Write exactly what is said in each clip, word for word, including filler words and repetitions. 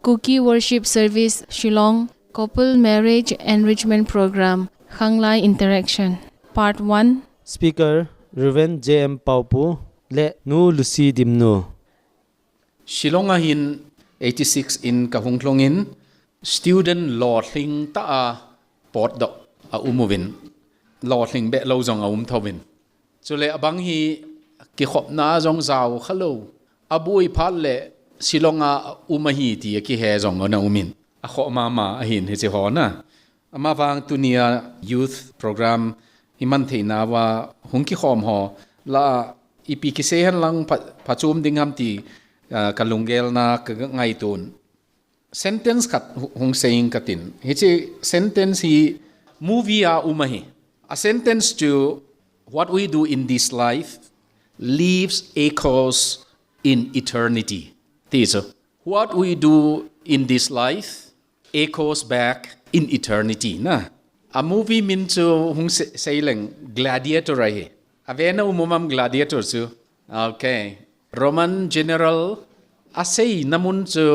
Kuki Worship Service, Shillong, Couple Marriage Enrichment Program, Khanglai Interaction, Part one. Speaker, Reverend J M Paupu le Nu Lucy Dimnu. Shillong a hin eighty-six in ka hung lhung in, student lolhing tah a potdoh a um uvin, lolhing beh lou jong a um thouvin. Chule abang hi kikhopna jong jao kha lou. Abui phat le Shillong a um ahi ti a kihe jong ana um in. A khoh mama ahin hiche ho na. Amavang tunia youth program i man theina uva hung kikhom ho lah a ipi kisei hen lang pha, phachom ding ham ti, ah, ka lunggel na ka ngaito un. Sentence khat hu-, hung sei ing katin. Hiche sentence hi movie a um ahi. A sentence chu, "What we do in this life leaves echoes in eternity." Ti chu. "What we do in this life echoes back in eternity," na. A movie min chu hung se-, sei leng Gladiator ahi. A vena um um am Gladiator chu. Okay. Roman general a seina mun chu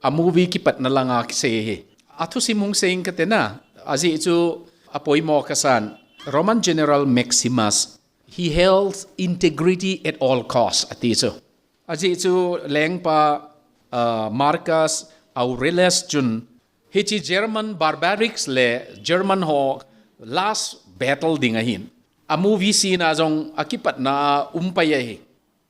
a movie kipatna langa kisei ahi. A thusim hung sei ing kate na. Ajeh chu a poimo kasan. Roman general Maximus, "He held integrity at all costs," ati chu. Ajeh chu lengpa, ah, Marcus Aurelius chun hiche German barbarics le German ho last battle ding ahin. A movie scene a jong a kipatna a um pai ahi.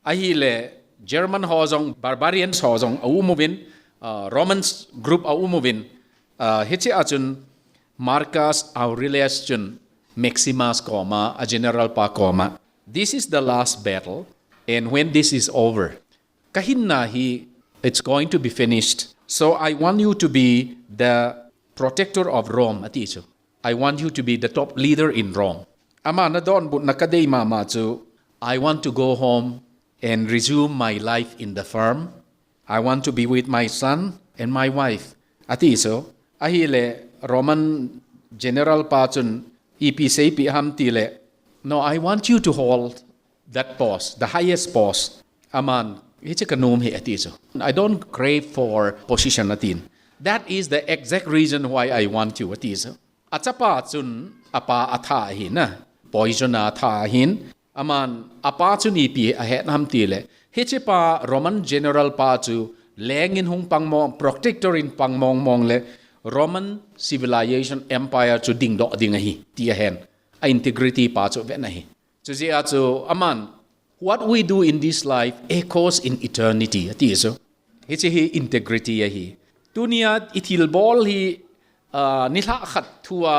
Ahile German ho jong, barbarians ho jong a um uvin, ah, Romans group a um uvin, ah, hiche a chun Marcus Aurelius chun Maximus koma, a general pa koma, "This is the last battle, and when this is over, ka hinna hi, it's going to be finished. So I want you to be the protector of Rome," ati chu. "I want you to be the top leader in Rome." Ama na donbutna ka dei mama chu, "I want to go home and resume my life in the farm. I want to be with my son and my wife," ati chu. Ahile Roman general pa chun ipi seipi ham tile, "No, I want you to hold that post, the highest post." Aman, "Hiche ka nom hi," ati chu. "I don't crave for position," atin. "That is the exact reason why I want you," ati chu. A chapa chun a pa a tha ahi na. Poison a tha ahin. Aman, a pa chun ipi a het ham tile, hiche pa Roman general pa chu leng in hung pang mong, protector in pang mong mong le Roman civilization empire chu dingdoh ding ahi, ti ahen. A integrity pa chu ven ahi. Chujeh a chu aman, "What we do in this life echoes in eternity," ati chu. Hiche hi integrity ahi. Tunia i thilbol hi, ah, nilhah khat thua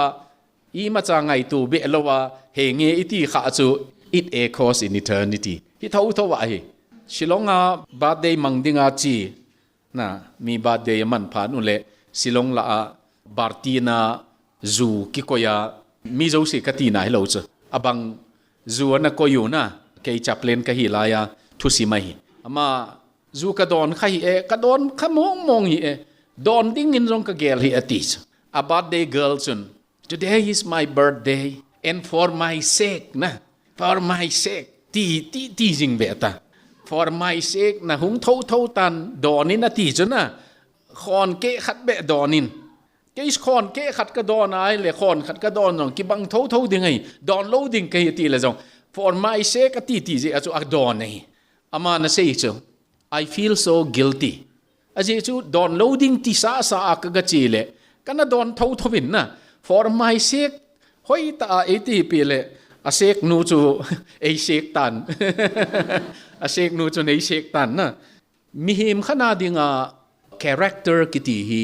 imacha ngaito beh louva henge iti kha chu, "It echoes in eternity." Hi thotho ahi. Shillong a birthday mang dinga chi. Na, mi birthday a man phat ule, Shillong lah a, Bartin a, ju kikoi a, mi jouse kati na hilou chu. Abang ju ana koi u na, kei chaplain kahi laiya, thusim ahi. Ama, "Ju kadon kha hih e, kadon kha mong mong hih e. Don dingin jong kagel hih e," ati chu. A birthday girl chun, "Today is my birthday, and for my sake," na, "for my sake," ti, ti, ti jing ve ta. "For my sake," na hung thotho tan don in ati chu na. "Khon keh khat beh don in." "Kei khon keh khat kadon ahile, khon khat kadon jong kibang thotho ding ahi. Don lou ding kahi," ati le jong, "For my sake," ati ti jeh a chu adon ahi. Ama na sei chu, "I feel so guilty." Ajeh chu don lou ding ti sasa a kaga che le, kana don thotho vin na. "For my sake," hoitah a eiti pi le, a sek nu chu ei sek tan. A sek nu chu ei sek tan na. Mihem khat a dinga character kiti hi,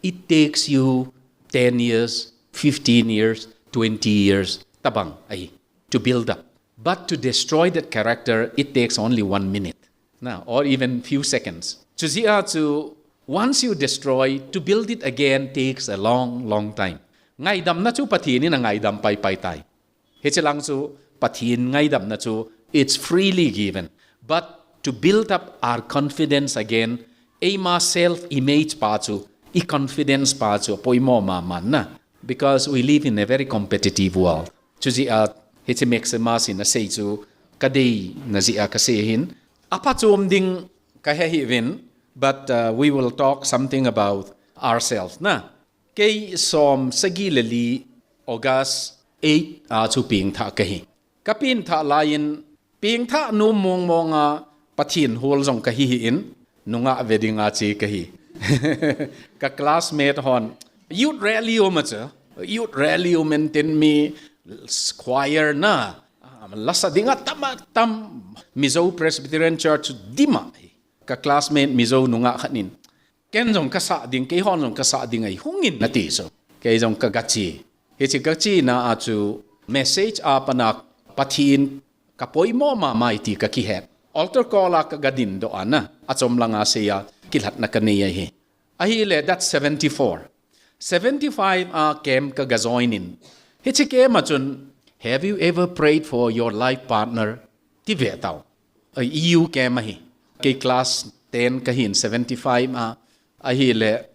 it takes you ten years, fifteen years, twenty years, tabang ahi, to build up. But to destroy that character, it takes only one minute, na, or even few seconds. Chujeh a chu, once you destroy, to build it again takes a long, long time. Ngaidamna chu Pathen in angaidam pai pai tai. Hiche lang chu Pathen ngaidamna chu, it's freely given. But to build up our confidence again, eima self image pa chu, i confidence pa chu, poimo mama na. Because we live in a very competitive world. Chujeh a, hiche Maximus in asei chu, kadeina jeh a kasei hin. Aphachom ding kahe hih uvin, But uh, we will talk something about ourselves na. Kei som sagi le li August eight a chu pengthah kahi. Ka pengthah laiyin pengthah nom mong mong a Pathen hol jong kahi hi in nungah ve ding a che kahi. Ka classmate hon youth rally um a chu, youth rally um in tin mi choir na, ah, lasa ding a tam a tam Mizo Presbyterian Church chu dim a hi. Ka classmate Mizo nungah khat in, ken jong ka sah ding, kei hon jong ka sah ding ahi, hung in ati chu. Kei jong ka gache. Hiche ka chena a chu message a pat a Pathen ka poimo mama e ti ka kihet. Altar call a ka ga ding doh a na, achom lang a sei a kilhatna ka nei ahi. Ahile, that's seventy-four. Seventy-five a camp ka ga join in. Hiche camp a chun, "Have you ever prayed for your life partner?" ti ve tau. A E U camp ahi. Kei class ten kahin seventy-five a. Ahile,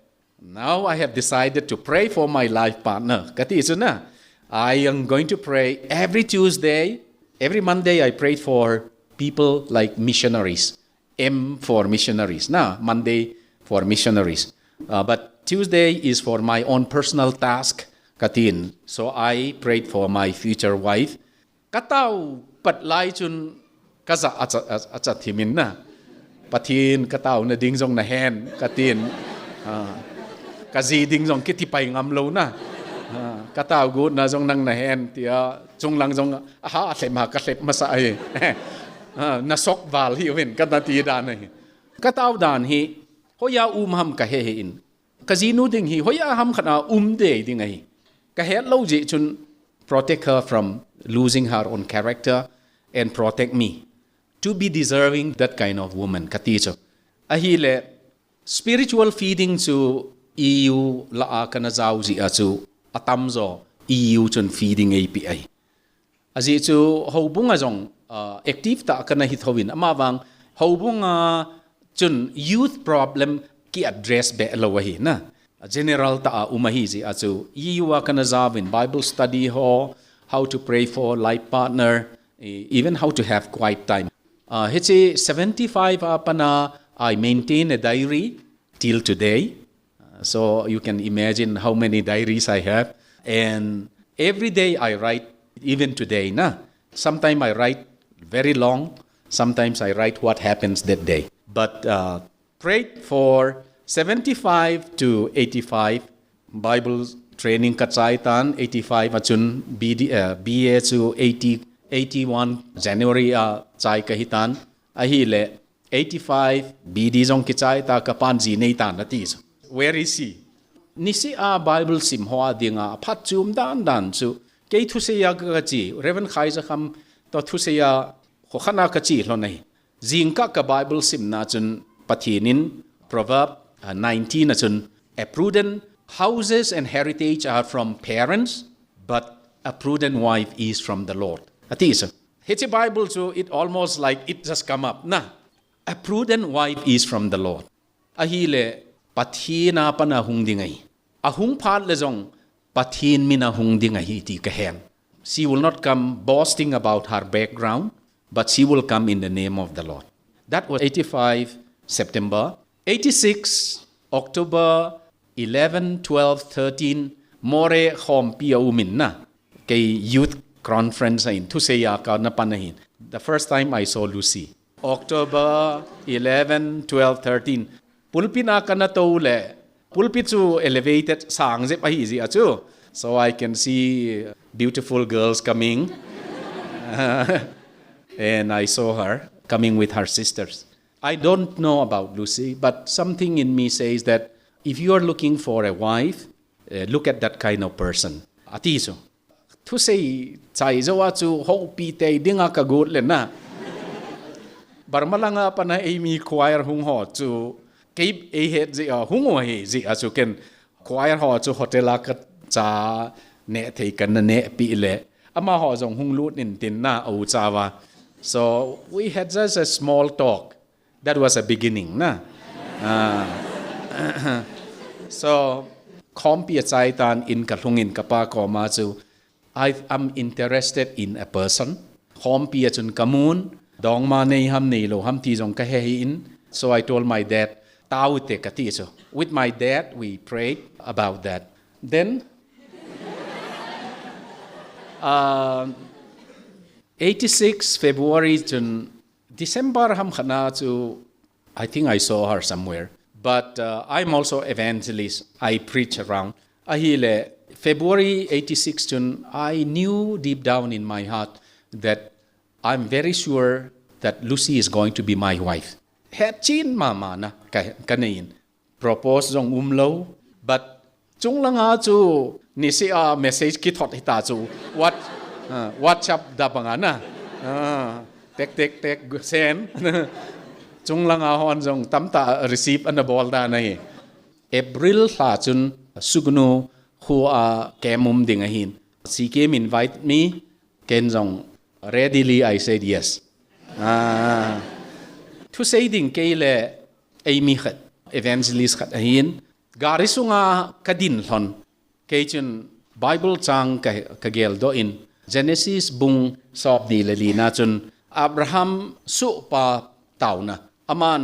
"Now I have decided to pray for my life partner," kati chu na. "I am going to pray every Tuesday. Every Monday I pray for people like missionaries." M for missionaries na, Monday for missionaries. Uh, but Tuesday is for my own personal task, katin. So I prayed for my future wife. Ka tao pat lai chun ka ja a cha, a, a cha thimin na. Pathen ka taona ding jong na hen, katin. Ah, ka ji ding jong kiti pai ngam lou na. Ah, ka tao gotna jong nang na hen, tia chunglang jong aha a hlep ma, ka hlep masa ahi. Ah, na sok val hih uvin, ka na ti dan ahi. Ka tao dan hi, hoiya um ham ka he he in. Ka jinu ding hi, hoiya ham khat a um dei ding ahi. Ka het lou jeh chun, "Protect her from losing her own character and protect me to be deserving that kind of woman," kati chu. Ahile, spiritual feeding chu E U lah a ka na jao jeh a chu, atam jo E U chun feeding eipe ahi. Ajeh chu houbung a jong, ah, active tah ka na hi thouvin, ama vang houbung a chun youth problem ki address be lou ahi na. General tah a um ahi jeh a chu, E U a ka na jaovin Bible study ho, how to pray for life partner, e, even how to have quiet time. Ah, hiche seventy-five a pat a, I maintain a diary till today. Uh, so you can imagine how many diaries I have. And every day I write, even today, na. Sometimes I write very long, sometimes I write what happens that day. But, uh, prayed for seventy-five to eighty-five, Bible training ka chai tan, eighty-five a chun B D, uh, B A chu eighty, eighty-one January a chai ka hi tan. Ahile, eighty-five, B D jong kichai ta, ka pan ji nei tan ati chu. "Where is he?" Niseh a Bible sim ho a dinga phatchom dan dan chu, kei thusei a ka che, Reverend Khaizakham to thusei a kho khat a ka che lhon ahi. Jingkah ka Bible simna chun Pathen in Proverb, uh, nineteen a chun, "A prudent houses and heritage are from parents, but a prudent wife is from the Lord," ati chu. Hiche Bible chu, it almost like it just come up na. "A prudent wife is from the Lord." Ahile, Pathen a pat a hung ding ahi. Ahung phat le jong, Pathen min a hung ding ahi ti ka hen. She will not come boasting about her background, but she will come in the name of the Lord. That was eighty-five September. Eighty-six October, eleven, twelve, thirteen, Moreh khompi a um in na. Kei youth conference a in, thusei a ka na pan ahin. The first time I saw Lucy. October eleven, twelve, thirteen. Pulpit a ka na tou le, pulpit chu elevated sang jep ahi jeh a chu. So I can see beautiful girls coming. And I saw her coming with her sisters. I don't know about Lucy, but something in me says that if you are looking for a wife, uh, look at that kind of person. Ati chu. Thusei chai jou a chu houpi tei dinga ka got le na. Barmalanga pat a eimi choir hung ho chu kei ei het jeh a hung u ahi jeh a chu ken choir ho chu hotel a ka cha neh thei ka na neh pi le. Amaho jong hung lut in tin na a u cha va. So we had just a small talk. That was a beginning, na. Ah. So, khompi a chai tan in ka lhung in ka pa koma chu, "I am interested in a person." Khompi a chun ka mun, dongma nei ham nei lou ham ti jong ka he hi in. So I told my dad, tao te kati chu. With my dad, we prayed about that. Then, uh, eighty-six February chun December ham khat na chu, I think I saw her somewhere. But uh, I'm also evangelist. I preach around. Ahile, February eighty-six chun, I knew deep down in my heart that I'm very sure that Lucy is going to be my wife. Hetchin mama na ka, ka neiyin. Propose jong umlou. But chunglanga chu nisi a message kithot hita chu. What, uh, WhatsApp da banga na. Uh, tek, tek, tek, send. Chunglanga hon jong tamta receive ana bol da na hi. April lha chun Sugnu khu a camp um ding ahin. C K M invite me, ken jong readily I said yes. Ah. Thusei ding kei le eimi khat, evangelist khat ahin. Gari sunga ka din lhon. Kei chun Bible chang ka, ka geldoh in Genesis bung somni le li na chun Abraham suhpa tauna. Aman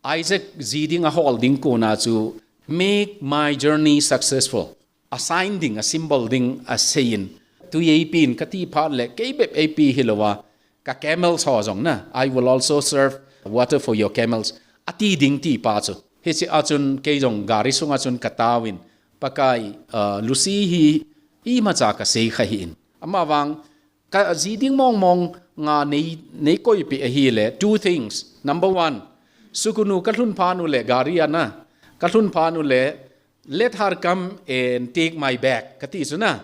Isaac ji ding a hol ding kona chu make my journey successful. A sign ding, a symbol ding, a seiyin. Tui eipi in kati phat le, kei bep eipi hilouva, ka camels ho jong na, I will also serve water for your camels. Ati ding ti pa chu. Hichi a chun kei jong gari sunga chun ka taovin. Pakai, uh, Lucy hi imacha ka sei kha hi in. Amavang, ka ji ding mong mong nga nei, nei koipi ahile, two things. Number one, Sugnu ka lhun phat u le gari a na. Ka lhun phat u le, let her come and take my bag. Kati chu na.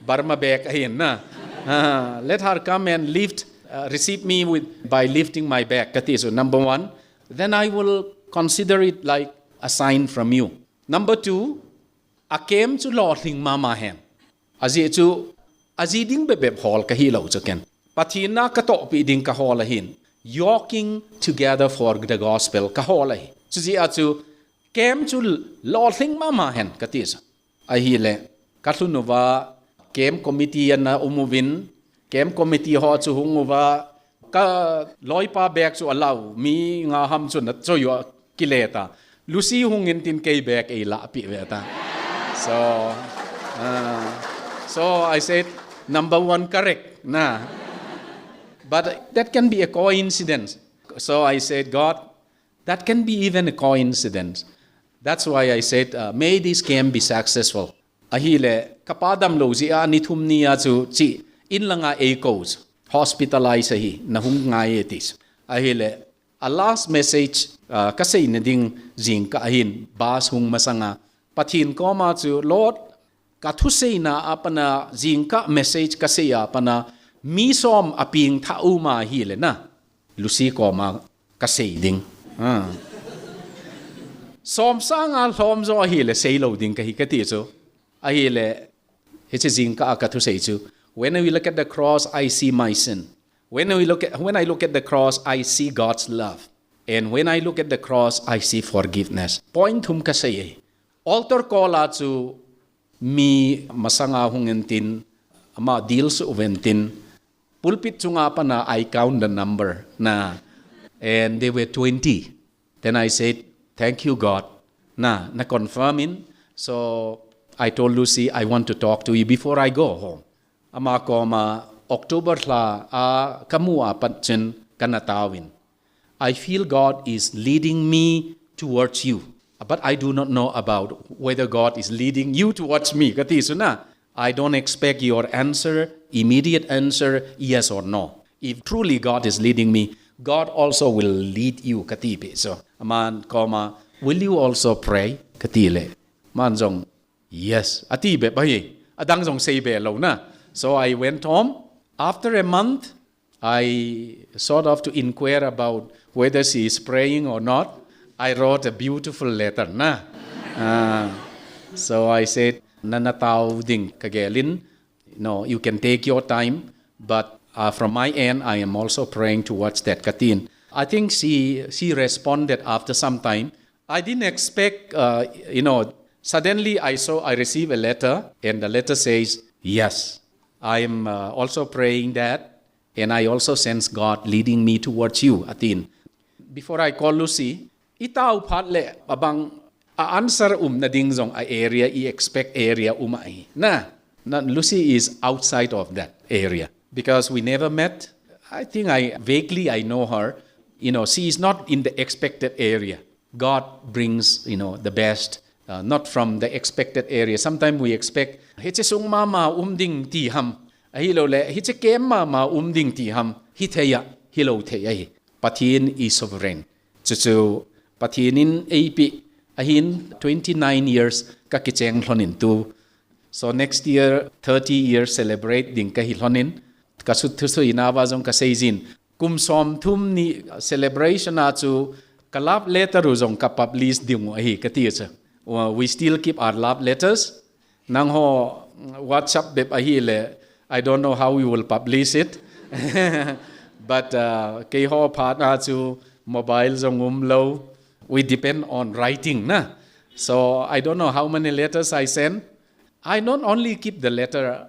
Burma bag ahin na. Ah, let her come and lift, uh, receive me with, by lifting my bag. Kati chu number one. Then I will consider it like a sign from you. Number two, a camp chu lolhing mama hen. Ajeh chu, aji ding bep bep hol ka hilou chu ken. Pathen a ka tohpi ding ka hol ahin. Yoking together for the gospel ka hol ahi. Chujeh a chu, camp chu lolhing mama hen kati chu. Ahile, ka lhun uva, camp committee ana um uvin, camp committee ho chu hung uva, ka loipa bag chu alau, mi nga ham chu na choi u kile ta. Lucy hung in tin kei bag eilahpi ve ta. So, uh, so I said, number one correct, na. But that can be a coincidence. So I said, God, that can be even a coincidence. That's why I said, uh, may this camp be successful. Ahile, ka pa damlou jeh a ni thum ni a chu chi in langa eikou chu. Hospitalize ahi, na hung ngai e ti chu. Ahile, a last message, uh, ka seina ding jingkah ahin, bus hung masanga. Pathen koma chu, Lord, ka thuseina a pana, jingkah message ka sei a pana, mi som a pengthah uma ahile na. Lucy koma ka sei ding. Ah. Som sanga lhom jo ahile seilou ding kahi kati chu. Ahile, hiche jingkah a ka thusei chu. When we look at the cross, I see my sin. When we look at, when I look at the cross, I see God's love. And when I look at the cross, I see forgiveness. Point thum ka sei e. Altar call a chu mi masanga hung in tin, ama deal suh uvin tin, pulpit chunga pana I count the number na, and they were twenty. Then I said, thank you, God. Na, na confirm in. So I told Lucy, I want to talk to you before I go home. Ama koma October lha a ka mu a pat chun ka na taovin. I feel God is leading me towards you. But I do not know about whether God is leading you towards me. Kati chu na, I don't expect your answer, immediate answer, yes or no. If truly God is leading me, God also will lead you. Kati pi. So, aman koma, will you also pray? Kati le. Man jong, yes. Ati bep ahi. Adang jong sei be lou na. So I went home. After a month, I sort of to inquire about whether she is praying or not. I wrote a beautiful letter, na. Ah, so I said, na na tao ding ka gelin. No, you can take your time, but, uh, from my end, I am also praying towards that katin. I think she, she responded after some time. I didn't expect, uh, you know, suddenly I saw, I received a letter, and the letter says, yes, I am, uh, also praying that, and I also sense God leading me towards you, atin. Before I call Lucy, I tao phat le abang a answer umna ding jong a area, i expect area um ahi. Na, na Lucy is outside of that area because we never met. I think I vaguely I know her. You know, she is not in the expected area. God brings, you know, the best, uh, not from the expected area. Sometimes we expect, hiche sung mama um ding ti ham. Ahilou le, hiche kem mama um ding ti ham. Hithei a, hilou thei ahi. Pathen is sovereign. Chuchu Pathen in eipi ahin twenty-nine years ka kicheng lhonin tu. So next year, thirty years celebrate ding ka hi lhonin. Ka sut thusu inava jong ka seijin. Kum som thum ni celebration a chu ka love letter u jong ka publish ding u ahi ka ti chu. Uh, we still keep our love letters. Nangho WhatsApp bep ahi le, I don't know how we will publish it. But uh, keiho phat a chu mobile jong um lou. We depend on writing na. So I don't know how many letters I send. I not only keep the letter,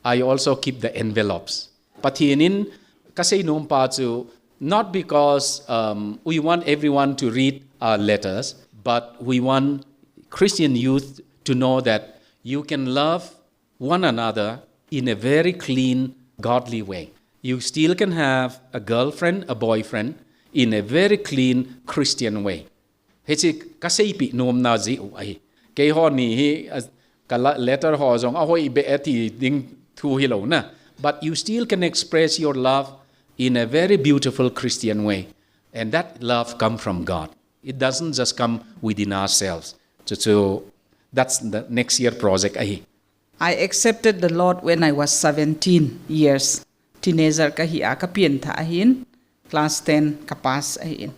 I also keep the envelopes. Pathen in ka seinom pa chu, not because um, we want everyone to read our letters, but we want Christian youth to know that you can love one another in a very clean, godly way. You still can have a girlfriend, a boyfriend in a very clean Christian way. Hichi ka seipi nomna ji u ahi. Keiho ni hi, a, ka la-, letter ho jong ahoi be ati ding thu hilou na. But you still can express your love in a very beautiful Christian way. And that love come from God. It doesn't just come within ourselves. So, so that's the next year project ahi. I accepted the Lord when I was seventeen years. Teenager ka hi a ka pian tha ahin, class ten ka pass ahin.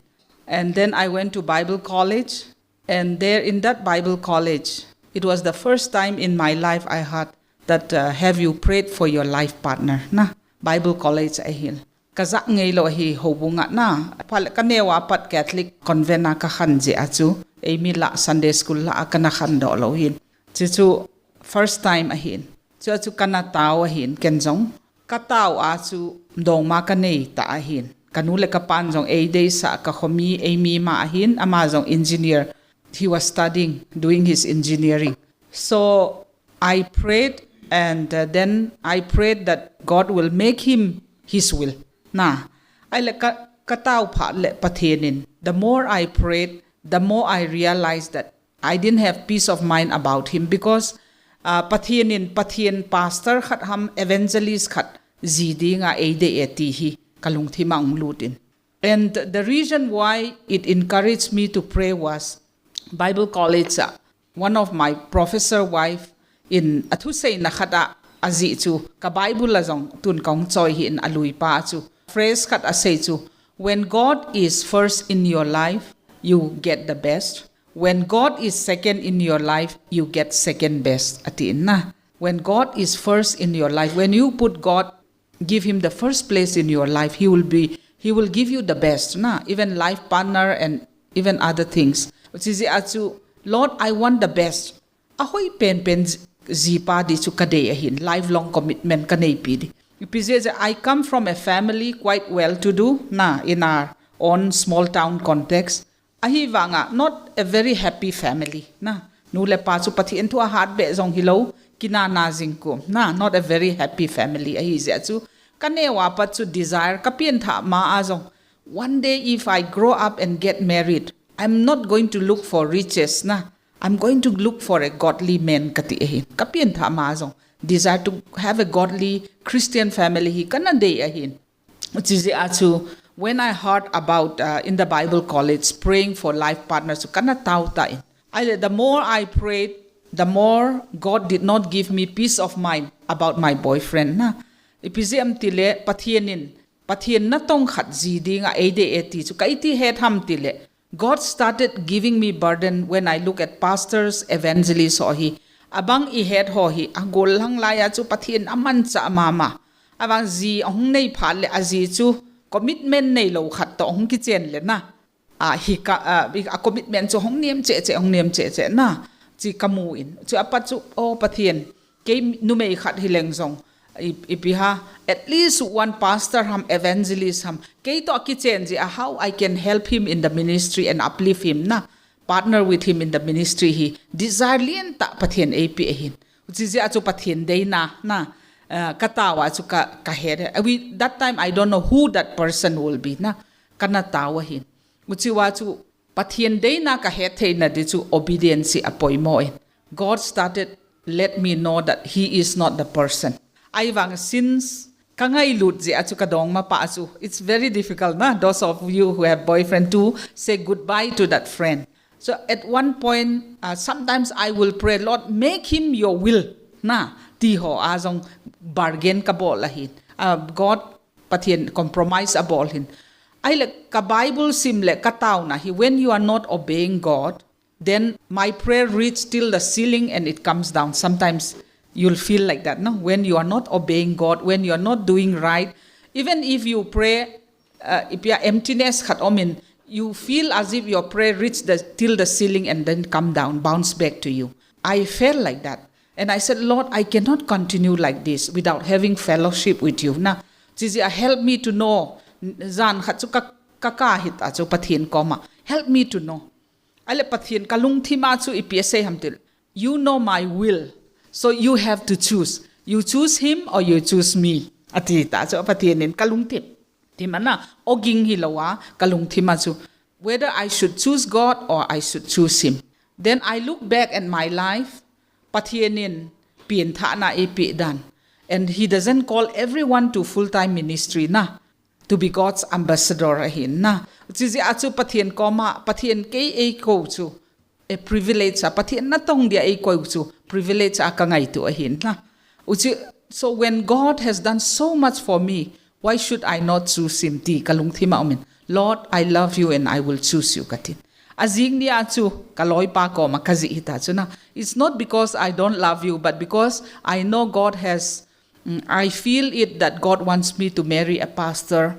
And then I went to Bible college. And there in that Bible college, it was the first time in my life I heard that uh, have you prayed for your life partner? Na, Bible college ahin. Ka ja ngei lou hi houbung a na. Pha le ka neo a pat Catholic convent a ka khan jeh a chu. Eimi la Sunday school la a ka na khan doh lou hin. Chuchu first time ahin. Chu a chu ka na tao ahin ken jong. Ka tao a chu dongma ka nei ta ahin. Ka nu le ka pan jong ei deisah ka khomi eimi ma ahin. Ama jong engineer. He was studying, doing his engineering. So I prayed, and uh, then I prayed that God will make him his will. Na, ai le ka, ka tao phat le Pathen in. The more I prayed, the more I realized that I didn't have peace of mind about him because uh, Pathen in, Pathen pastor khat ham evangelist khat ji dinga ei dei e ti hi ka lungthim a hung lut in. And the reason why it encouraged me to pray was Bible college a one of my professor wife in a thuseina khat a ajih chu ka Bible a jong tun ka hung choi hi in a lui pa chu phrase khat a sei chu, "When God is first in your life, you get the best. When God is second in your life, you get second best," ati in na. When God is first in your life, when you put God, give him the first place in your life, he will be, he will give you the best, na, even life partner and even other things. Chuti jeh a chu, Lord, I want the best. Ahoi pen pen ji-, ji pa di chu ka dei ahin, lifelong commitment ka nei pi di. Ipi jeh jeh, I come from a family quite well to do, na, in our own small town context. Ahivanga, not a very happy family, na. Nu le pa chu Pathen thu a hat beh jong hilou, kinana jing kum, na, not a very happy family, ahi jeh chu. Ka neo a pat chu desire, ka pian tha ma a jong. One day if I grow up and get married, I'm not going to look for riches, na. I'm going to look for a godly man, ka ti ahin. Ka pian tha ma a jong. Desire to have a godly Christian family hi ka na dei ahin. Chuti jeh a chu, when I heard about uh, in the Bible college praying for life partners, chu ka na tao ta in. Ai le, the more I prayed, the more God did not give me peace of mind about my boyfriend, na. Ipi jeh ham ti le, Pathen in, Pathen natong khat ji dinga ei dei e ti chu, ka iti het ham ti le, God started giving me burden when I look at pastors, evangelists ho hi. Abang i het ho hi, a gol lang lai a chu Pathen a mancha mama. Abang ji ahung nei phat le a ji chu commitment nei lou khat to hung kichen le na. A hi ka, a, a commitment chu hung niam che che, hung niam che che na. Chi ka mu in. Chu a pat chu, o Pathen, kei numei khat hi leng jong, Ipi ha, at least one pastor ham, evangelist ham, kei toh akichen jeh a, how I can help him in the ministry and uplift him na, partner with him in the ministry hi desire lentah Pathen eipeh ahin. Hiche jeh a chu Pathen deina na, uh, katao a chu ka, kahet. That time I don't know who that person will be na, kana tao ahin. Hiche a chu Pathen deina kahet theina di chu obedience hi apoimo in. God started let me know that he is not the person. Ahivang since kangailut jeh a chu kadongmapa chu, it's very difficult na, those of you who have boyfriend, to say goodbye to that friend. So at one point, uh, sometimes I will pray, Lord, make him your will na, ti ho a jong bargain kabol ahin. Uh, God Pathen compromise abol hin. Ahile ka Bible sim le kataona hi, when you are not obeying God, then my prayer reach till the ceiling and it comes down. Sometimes you'll feel like that, no? When you are not obeying God, when you are not doing right, even if you pray, uh, ipi a emptiness khat um in, you feel as if your prayer reach the, till the ceiling and then come down, bounce back to you. I felt like that. And I said, Lord, I cannot continue like this without having fellowship with you na. Hiche jeh a help me to know. Jan khat chu ka, ka, ka hita chu Pathen koma, help me to know. Ahile Pathen kalungthim a chu ipi asei ham tile, you know my will. So you have to choose. You choose him or you choose me. Ati ta chu Pathen in kalungthim. Thim a na, oging hilou a, kalungthim a chu, whether I should choose God or I should choose him. Then I look back at my life, Pathen in pienthahna eipeh dan. And he doesn't call everyone to full-time ministry na, to be God's ambassador ahin na. Hiche jeh a chu Pathen koma, Pathen kei eikou chu, a privilege a, Pathen natong dia eikou chu privilege a kangaito ahin na. Hiche, so when God has done so much for me, why should I not choose him? Ti kalungthim a um in, Lord, I love you and I will choose you, katin. Ajing nia chu kaloipa koma kajih hita chu na. It's not because I don't love you, but because I know God has, mm, I feel it that God wants me to marry a pastor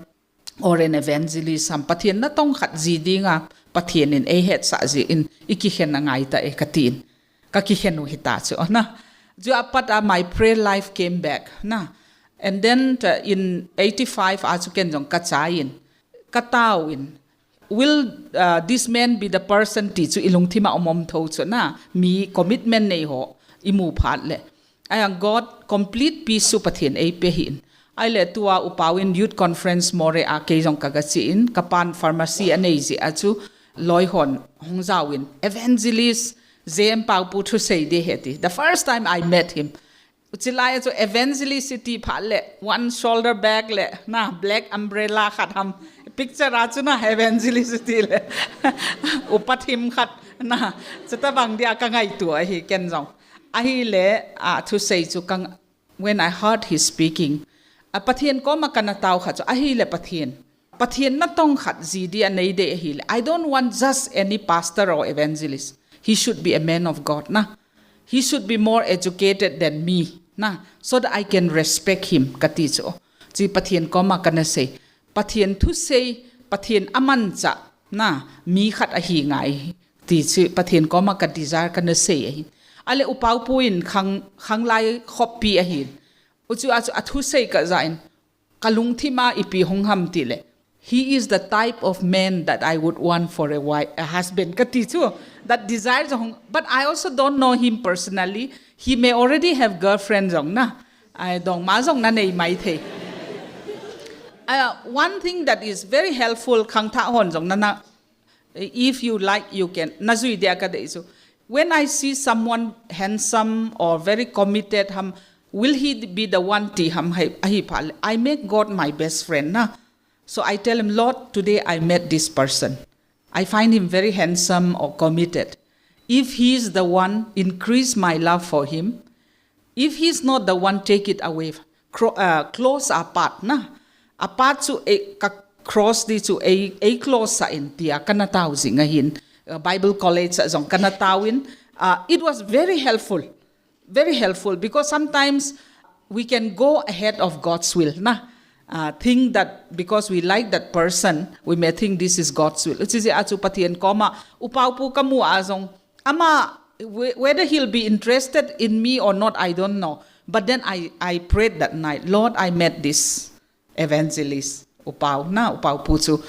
or an evangelist ham, Pathen natong khat ji dinga Pathen in eihetsah jeh in ikikhen angai ta e, katin. Kakikhen u hita chu na. Chua pat a my prayer life came back na. And then, uh, in eighty-five a chu ken jong kachai in, katao in, will, uh, this man be the person ti chu ilungthim a um um tho chu na, mi commitment nei ho imu phat le. Ahivang God complete peace chu Pathen eipeh hin. Ahile tua upa in youth conference Moreh a kei jong kaga che in, kapan pharmacy anei jeh a chu loi hon hung jao in, Evangelist Jem Paopu thusei ding ahi ti. The first time I met him, hiche lai a chu evangelist iti phat le, one shoulder bag le, na, black umbrella khat ham. Picture a chu na, evangelist iti le. Upa thim khat, na, chutabang dia kangaito ahi, ken jong. Ahile, a, thusei chu ka, when I heard his speaking, a Pathen koma kana tao kha chu, ahile Pathen. Pathen natong khat ji dia nei ding ahile, I don't want just any pastor or evangelist. He should be a man of God, na. He should be more educated than me, na, so that I can respect him, kati chu. Chu Pathen koma kana sei. Pathen thusei, Pathen amanchah, na, mi khat ahi ngai. Ti chu Pathen koma ka desire kana sei ahi. Ahile upa pu in khang, khanglai khoppi ahi. Hichea chu athusei kajah in, kalungthim a ipi hung ham tile, he is the type of man that I would want for a wife, a husband, kati chu. That desire jong hung, but I also don't know him personally. He may already have girlfriend jong na. Ai dongma jong nanei maithei. Uh, one thing that is very helpful, khangthah hon jong na, na, if you like, you can. Najui dia kadei chu. When I see someone handsome or very committed, ham, will he be the one ti ham ahi, ahi phat le, I make God my best friend, na. So I tell him, Lord, today I met this person. I find him very handsome or committed. If he is the one, increase my love for him. If he is not the one, take it away. Cro-, uh, close our path, na. A path chu ei, ka cross ding chu ei, ei close sah in tia kana tao jing ahin. Uh, Bible College a jong kana tao in. Uh, it was very helpful. Very helpful, because sometimes we can go ahead of God's will, na. Uh, think that because we like that person, we may think this is God's will. Hiche jeh a chu Pathen koma, upa pu kamu a jong, ama, whe-, whether he'll be interested in me or not, I don't know. But then I, I prayed that night, Lord, I met this evangelist, Upau, na, Upau Pu chu.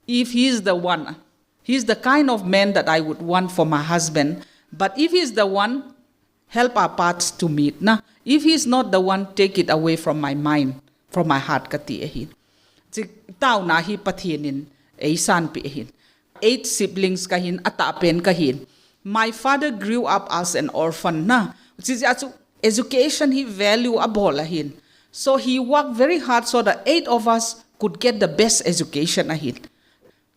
If he's the one, he's the kind of man that I would want for my husband. But if he's the one, help our paths to meet, na. If he's not the one, take it away from my mind, from my heart, kati ahin. Chi tauna hi Pathen in eisanpi ahin. Eight siblings kahin, atahpen kahin. My father grew up as an orphan, na. Chi jeh a chu education hi value abol ahin. So he worked very hard so that eight of us could get the best education ahin.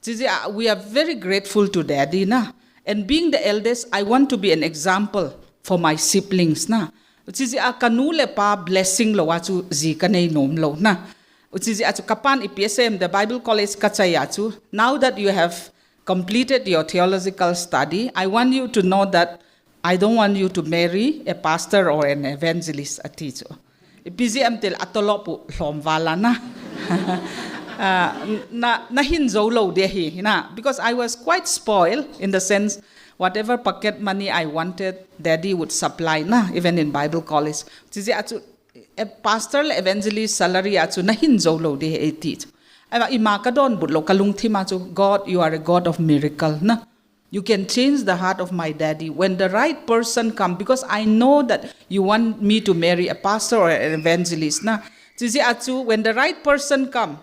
Chi jeh a, we are very grateful to Daddy, na. And being the eldest, I want to be an example for my siblings, na. Chi jeh a, kanu le pa blessing lou a chu ji kanei nom lou, na. Chi jeh a chu kapan ipi asei em, the Bible college kachai a chu, now that you have completed your theological study, I want you to know that I don't want you to marry a pastor or an evangelist, ati chu. Ipi jeh em tile atolop u lhom vala, na. Ah, na, nahin jou lou ding ahi, na. Because I was quite spoiled in the sense, whatever pocket money I wanted, Daddy would supply, na, even in Bible college. Chi jeh a chu, a pastor le evangelist salary a chu nahin jou lou ding ahi ati chu. Ahivang ima kadonbut lou, kalungthim a chu, God, you are a God of miracle, na. You can change the heart of my daddy when the right person come, because I know that you want me to marry a pastor or an evangelist, na. Chi jeh a chu, when the right person come,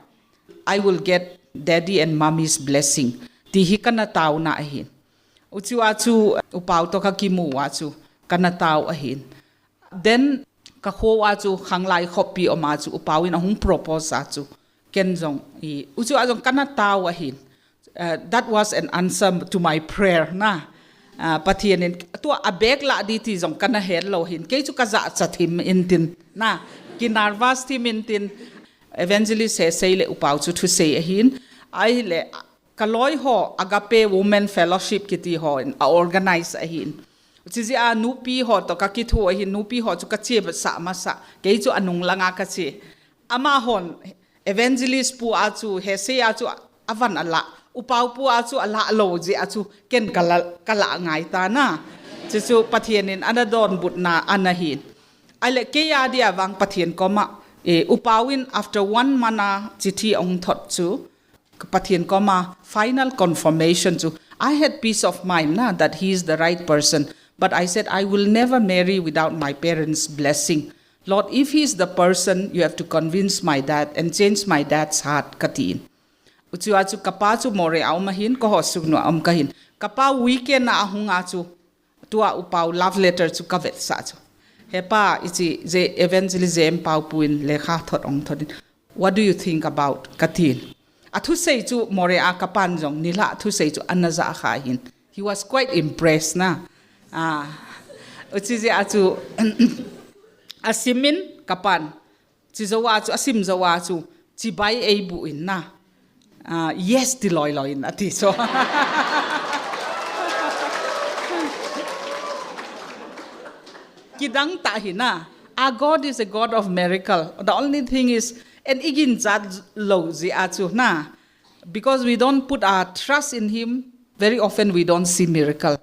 I will get daddy and mommy's blessing. Ti hi kana tauna ahin. Uchua chu, Upau to kakimu a chu, kana tau ahin. Then, kakho a chu, Khanglai khopi um a chu, Upau in ahung propose a chu, ken jong i, uchua jong kana tau ahin. Uh, that was an answer to my prayer, na. Uh, Pathen in, tua abek lah ding ti jong kana het lou hin. Kei chu kajachat thim intin, na. Kinervous thim intin. Evangelist Hesei le Upau chu thusei ahin. Ahile, kaloi ho, Agape Women Fellowship kiti ho in, a organize ahin. Chi jeh a nupi ho to kakithu ahin, nupi ho chu kache sah masa. Kei chu anung langa kache. Amahon, evangelist pu a chu, Hesei a chu, avan alah. Upau pu a chu, alah lou jeh a chu, ken kala, kala ngai ta, na. Chuchu Pathen in ana donbutna ana hin. Ahile kei a dia vang Pathen koma, eh, Upau in after one month a chithi ahung thot chu, Pathen koma final confirmation chu, I had peace of mind, na, that he is the right person. But I said, I will never marry without my parents' blessing. Lord, if he is the person, you have to convince my dad and change my dad's heart, katin. Uchua chu kapa chu Moreh a um ahin, keiho Sugnu a um kahin. Kapa weekend a ahung a chu, tua Upau love letter chu kavetsah chu. He pa, hiche, hiche evangelist J M Pau pu in lekha thot ahung thot in, what do you think about? Katin. Athusei chu Moreh a kapan jong nilhah thusei chu ana ja kha hin. He was quite impressed, na. Ah, uchi jeh a chu asim in kapan. Chi jou a chu, asim jou a chu, chibai eibuh in, na. Ah, yes, ti loi loi in, ati so. Kidang tah hi, na. Our God is a God of miracle. The only thing is, and i ginchat lou jeh a chu, na. Because we don't put our trust in him, very often we don't see miracle.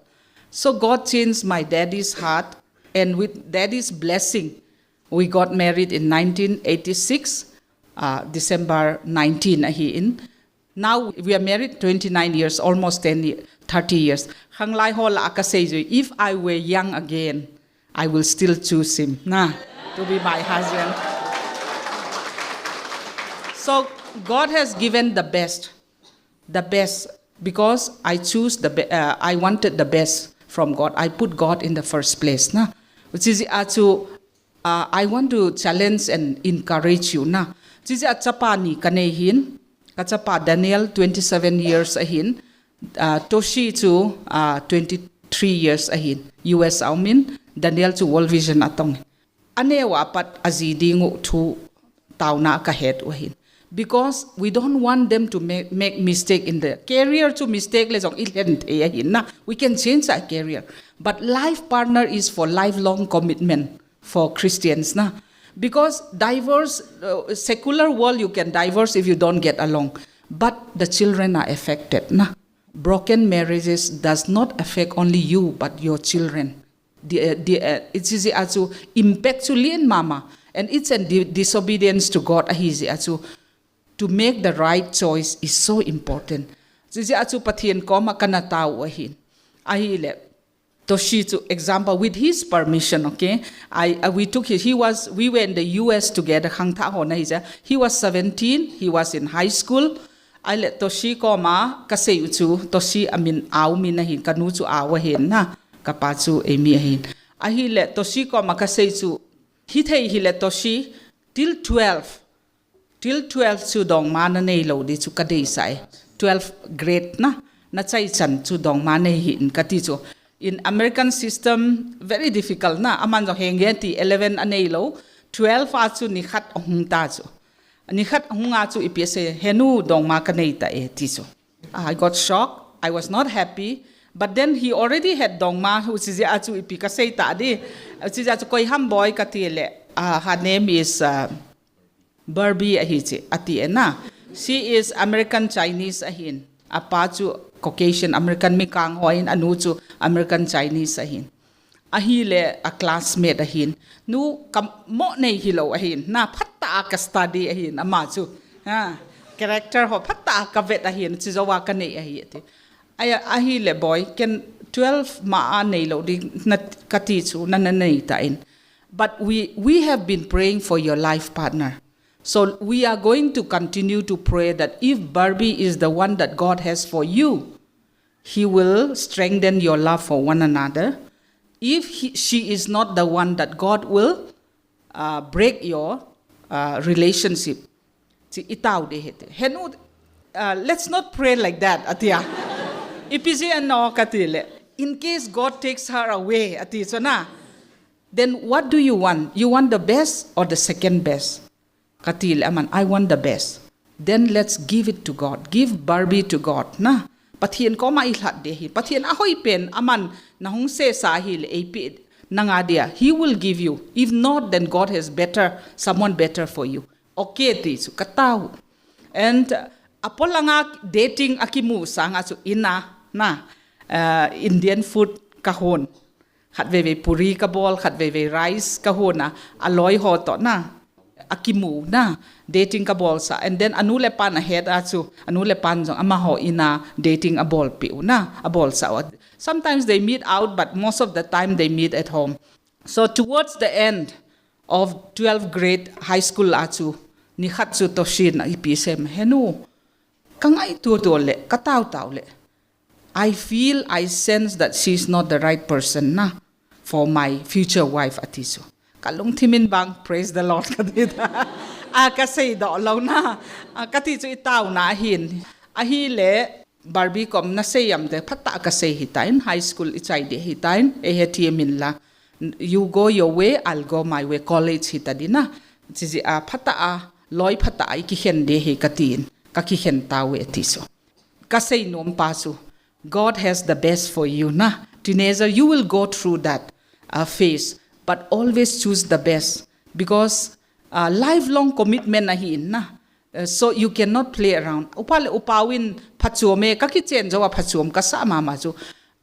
So God changed my daddy's heart, and with daddy's blessing, we got married in nineteen eighty-six, uh, December nineteen ahin. Now we are married twenty-nine years, almost ten, ye-, thirty years. Khanglai ho lah a kasei jui, if I were young again, I will still choose him, na, to be my husband. So God has given the best, the best, because I choose the be-, uh, I wanted the best from God. I put God in the first place, na. Uchi jeh a chu, uh, I want to challenge and encourage you, na. Uchi jeh a chapa ni kanei hin, kachapa Daniel, twenty-seven years ahin, uh, Toshi chu, uh, twenty-three years ahin, U S a um in, Daniel chu World Vision a tong. Aneo a pat aji ding u thu tauna kahet u ahin. Because we don't want them to make, make mistake in the career chu, mistake le jong i lhen thei ahin, na. We can change our career. But life partner is for lifelong commitment for Christians, na. Because divorce, uh, secular world, you can divorce if you don't get along. But the children are affected, na. Broken marriages does not affect only you, but your children. Di, di, uh, it's easy achu impact chu lien mama. And it's a di- disobedience to God ahi easy achu. To make the right choice is so important. Easy achu Pathen koma kana tao ahin. Ahile. Toshi chu example with his permission, okay? I, uh, we took his, he was, we were in the U S together, khangthah ho na hi ja. He was seventeen, he was in high school. Ahile Toshi koma kasei u chu, Toshi amin Au min ahin, kanu chu Au ahin na, kapa chu Amy ahin. Ahile Toshi koma kasei chu, hithei hile Toshi, till twelve, till twelve chu dongma nanei lou di chu kadeisah e. Twelve grade na, nachai chan chu dongma nei hih in kati chu. In American system, very difficult na, aman jong henge ti eleven anei lou, twelve a chu nikhat ahung ta chu. Nikhat ahung a chu ipi asei, henu dongma kanei ta e ti chu. I got shocked. I was not happy. But then he already had dongma, hu chi jia chu ipi kasei ta di. Chi jia chu koi ham boy kati le. Uh, her name is uh, Barbie ahi chi, ati e na. She is American Chinese ahin. Apa chu Caucasian American mi kang ho in, anu chu American Chinese ahin. Ahile a classmate ahin. Nu kamo nei hilou ahin. Na phatah a ka study ahin. Ama chu. Ha. Character ho phatah a ka vet ahin. Chi jowa kanei ahi ati. Aya, ahile boy, ken twelve ma a nei lou di na kati chu na nanei ta in. But we, we have been praying for your life partner. So we are going to continue to pray that if Barbie is the one that God has for you, He will strengthen your love for one another. If he, she is not the one, that God will uh, break your uh, relationship. Chi itao de hete. Henu, uh, let's not pray like that, atia. Ipi jia no kati le. In case God takes her away, ati chu na. Then what do you want? You want the best or the second best? Kati le aman, I want the best. Then let's give it to God. Give Barbie to God. Na, Pathen koma ilhat de hi. Pathen ahoi pen, aman nahung sesa hile, eipe nanga dia. He will give you. If not, then God has better, someone better for you. Okay, ti chu katao. And uh, apolanga dating akimu sanga chu ina, na, uh, Indian food kahon. Khat veve puri kabol, khat veve rice kahon a, aloi ho to na, akimu na, dating kabol sa. And then anu le pan ahet a chu, anu le pan jong amaho ina dating abol piu na, abol sa. Sometimes they meet out, but most of the time they meet at home. So towards the end of twelfth grade high school a chu, nikhat chu Toshi na ipi sem, henu, kangai tu tu le, katao tao le. I feel, I sense that she is not the right person na for my future wife, ati chu. Kalungthim in bang, praise the Lord, kati ta. A kasei do lo na. A kati chu itao na ahin. Ahile Barbie kom nasei am de phatah a kasei hitain, high school ichai de hitain, ehe ti min la. You go your way, I'll go my way, college hita di na. Chi jia phatah a, loi phatah a ikikhen de hi katin. Kakikhen tao e ati chu. Kasei nom pa chu, God has the best for you na. Teenager, you will go through that uh, phase, but always choose the best because uh, lifelong commitment ahi in na. Uh, so you cannot play around. Upa le upa win phachuam e, kakichen jo a phachuam kasa mama chu.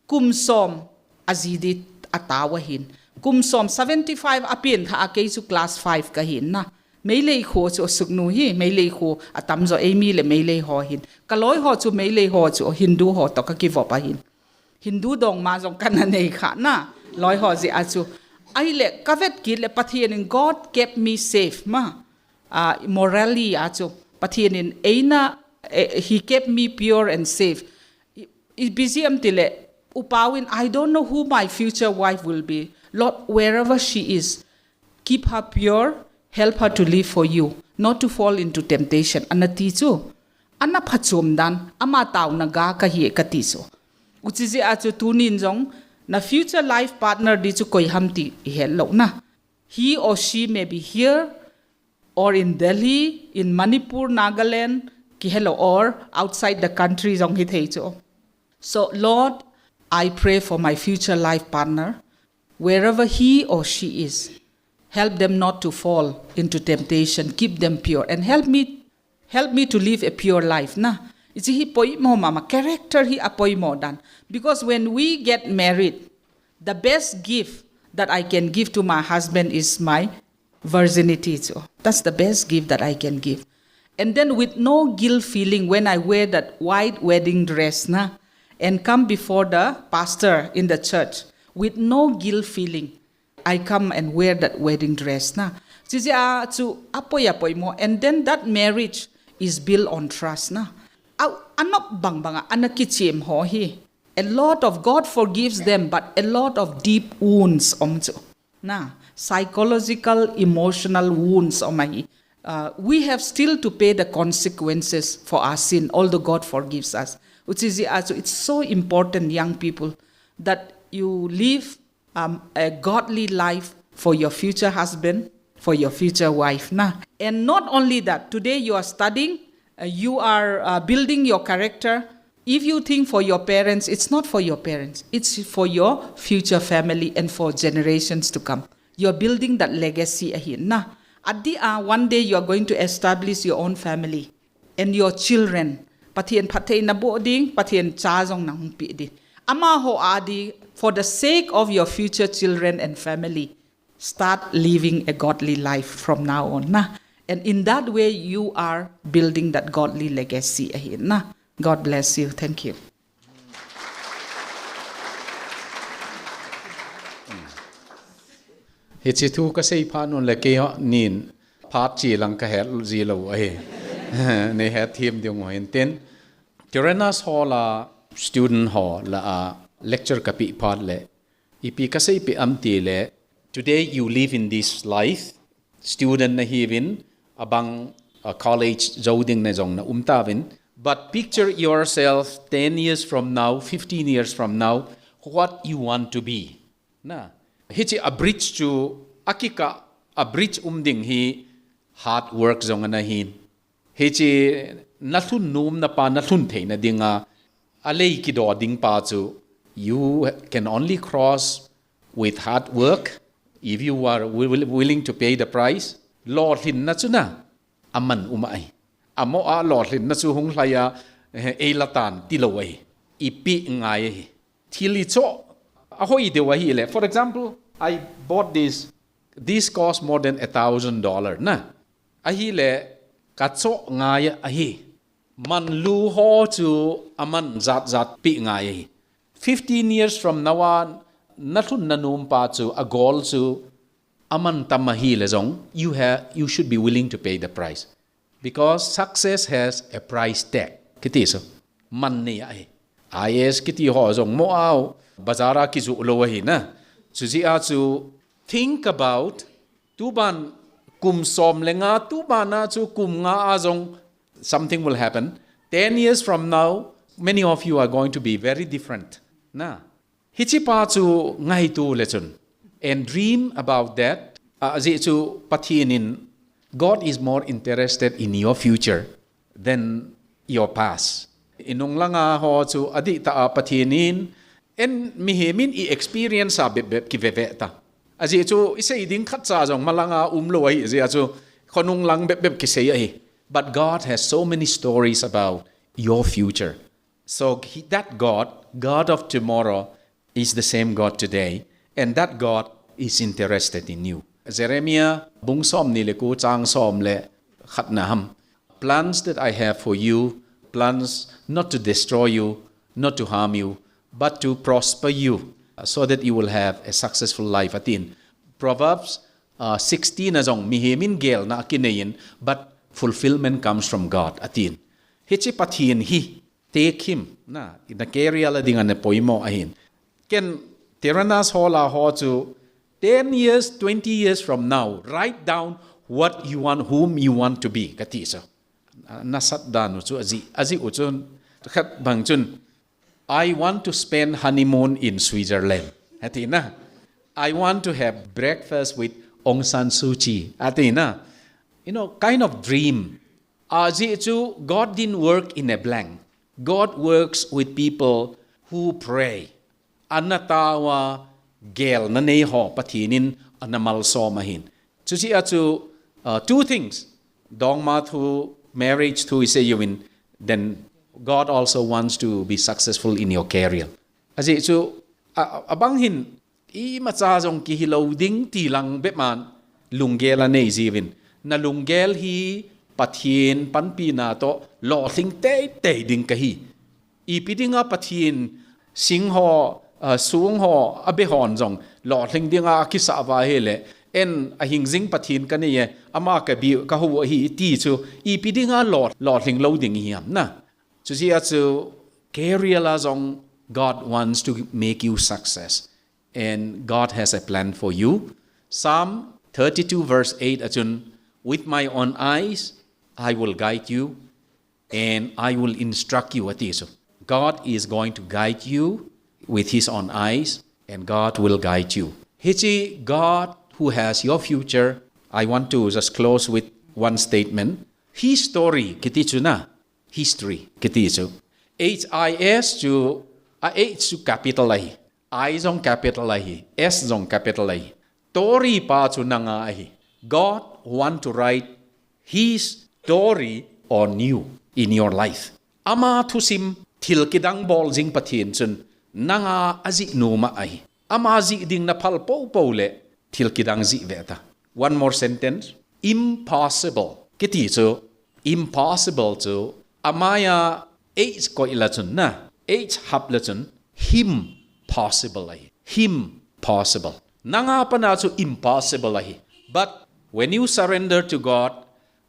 Kum som aji di atao ahin. Kum som seventy five apen tha a kei chu class five kahin na. Meilei kho chu asuknu hi, Meilei kho atam jo eimi le Meilei ho hin. Kaloi ho chu Meilei ho chu Hindu ho to kakivop ahin. Hindu dongma jong kana nei kha na. Loi ho jia chu. Ahile kavet kit le Pathen in God kept me safe ma. Uh, morally a chu. Pathen in eina, eh, he kept me pure and safe. I, ipi jia am ti le, upa win, I don't know who my future wife will be. Lord, wherever she is, keep her pure, help her to live for you, not to fall into temptation. Ana ti chu, ana phachuam dan, ama tao na ga kahi e kati chu. Uchi jia chu tunin jong, na future life partner di chu koi ham ti ihet lo na. He or she may be here, or in Delhi, in Manipur, Nagaland, kihe lo, or outside the country jong hithei chu. So, Lord, I pray for my future life partner, wherever he or she is. Help them not to fall into temptation. Keep them pure. And help me, help me to live a pure life. Na, ichi hi poimo mama, character hi apoimo dan. Because when we get married, the best gift that I can give to my husband is my virginity. So that's the best gift that I can give. And then with no guilt feeling, when I wear that white wedding dress na, and come before the pastor in the church, with no guilt feeling, I come and wear that wedding dress na. Chuche a chu apoi apoi mo. And then that marriage is built on trust na. A, anop bang bang a, ana kichem ho hi. A lot of, God forgives them, but a lot of deep wounds om chu. Na, psychological, emotional wounds om ahi. Uh, we have still to pay the consequences for our sin, although God forgives us. Which is, uh, so it's so important, young people, that you live, um, a godly life for your future husband, for your future wife. Na. And not only that, today you are studying, uh, you are, uh, building your character. If you think for your parents, it's not for your parents. It's for your future family and for generations to come. You're building that legacy ahi na. Adeh a, one day you are going to establish your own family and your children. Pathen phattheina boh ding, Pathen cha jong nahung pe ding. Amaho adeh, for the sake of your future children and family, start living a godly life from now on. Na. And in that way, you are building that godly legacy ahi na. God bless you. Thank you. Hiche thu kasei phat un le keiho nin phat chi lang kahet ji lou ahi. Nei het them ding u hintin. Tyrannus Hall a student ho lah a lecture kapeh phat le, ipi kasei peh am tile, today you live in this life, student nahiuvin, abang, uh, college jou ding na jong na um tauvin. But picture yourself ten years from now, fifteen years from now, what you want to be. Na, hiche a bridge chu, akikah a bridge um ding hi hard work jong ana hin. Hiche nalhun nomna pa nalhun theina dinga, alei kido ding pa chu, you can only cross with hard work if you are wi-, wi-, willing to pay the price. Lolhinna chu na, aman um ahi. Amo a lolhinna chu hung lhai a, eh, eila tan tilou ahi. Ipi ngai ahi. Thil ichoh, ahoi deu ahile. For example, I bought this. This cost more than a thousand dollar na. Ahile, kachoh ngai ahi. Manlu ho chu aman jat jat peh ngai ahi. Fifteen years from now a, nalhun nanom pa chu, a goal chu, aman tam ahile jong, you ha-, you should be willing to pay the price. Because success has a price tag. Kiti chu. Man nei ahi. I A S kiti ho jong mo au. Bazar a kijoh lou ahi na. Chuche a chu think about tuban kum som le nga, tuban a chu kum nga a jong something will happen. Ten years from now, many of you are going to be very different. Na. Hiche pa chu ngaito le chun. And dream about that. Ajeh chu Pathen in, God is more interested in your future than your past. I nung langa ho chu adih tah a Pathen in, en mihem in i experience a bep bep kiveve ta. Ajeh chu isei ding khatcha jong malanga umlou ahi, ajeh chu khonung lang bep bep kisei ahi. But God has so many stories about your future. So he, that God, God of tomorrow, is the same God today, and that God is interested in you. Jeremiah bung som ni le ko chang som le khatna ham. Plans that I have for you, plans not to destroy you, not to harm you, but to prosper you, so that you will have a successful life, atin. Proverbs, uh, sixteen a jong, mihem in gelna akinei in, but fulfillment comes from God, atin. Hiche Pathen hi, Tekim, na, in a career la ding ana poimo ahin. Ken Tyrannus Hall a ho chu, ten years, twenty years from now, write down what you want, whom you want to be, kati chu. Nasat dan u chu ajih, ajih u chun, khat bang chun, I want to spend honeymoon in Switzerland. Ati na. I want to have breakfast with Aung San Suu Kyi. Ati na. You know, kind of dream. Ajeh chu God didn't work in a blank. God works with people who pray. Ana tao a gelna nei ho Pathen in ana malsom ahin. Chuche a chu, uh, two things. Dongma thu, marriage thu isei uvin, then God also wants to be successful in your career. Ajeh chu, a, a, abang hin, imacha jong kihilou ding ti lang bep man lunggel anei jiuvin. Na lunggel hi Pathen panpina toh lolhing teitei ding kahi. Ipi dinga Pathen sing ho, ah, sung ho, abe hon jong lolhing dinga akisah uva ahile, en ahing jing Pathen kanei e, ama kabiu, kahou ahi ti chu, ipi dinga lo, lolhing lou ding ihi ham na. Chujeh a chu career a jong God wants to make you success. And God has a plan for you. Psalm thirty-two verse eight a chun, "With my own eyes, I will guide you, and I will instruct you," ati chu. God is going to guide you with his own eyes, and God will guide you. Hiche God who has your future, I want to just close with one statement. History kiti chu na, history kiti chu, H I S chu, a H chu capital ahi, I jong capital ahi, S jong capital ahi. Story pa chu nanga ahi. God want to write his story on you in your life. Ama thusim thil kidang bol jing Pathen chun nanga ajih nom ahi. Ama jih ding naphal poupou le thil kidang jih ve ta. One more sentence. Impossible kiti chu, impossible chu, amaiya H koi le chun na, H hap le chun, him possible ahi. Him possible. Nanga pana chu impossible ahi. But when you surrender to God,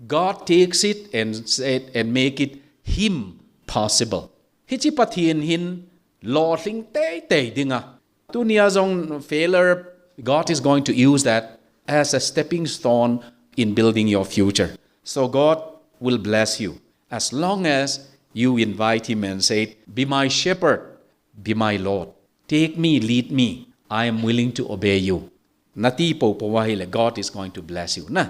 God takes it and said, and make it him possible. Hiche Pathen hin lolhing teitei dinga, tunia jong failure, God is going to use that as a stepping stone in building your future. So God will bless you as long as you invite him and say, "Be my shepherd, be my Lord. Take me, lead me. I am willing to obey you." Nati poupou ahile, God is going to bless you na.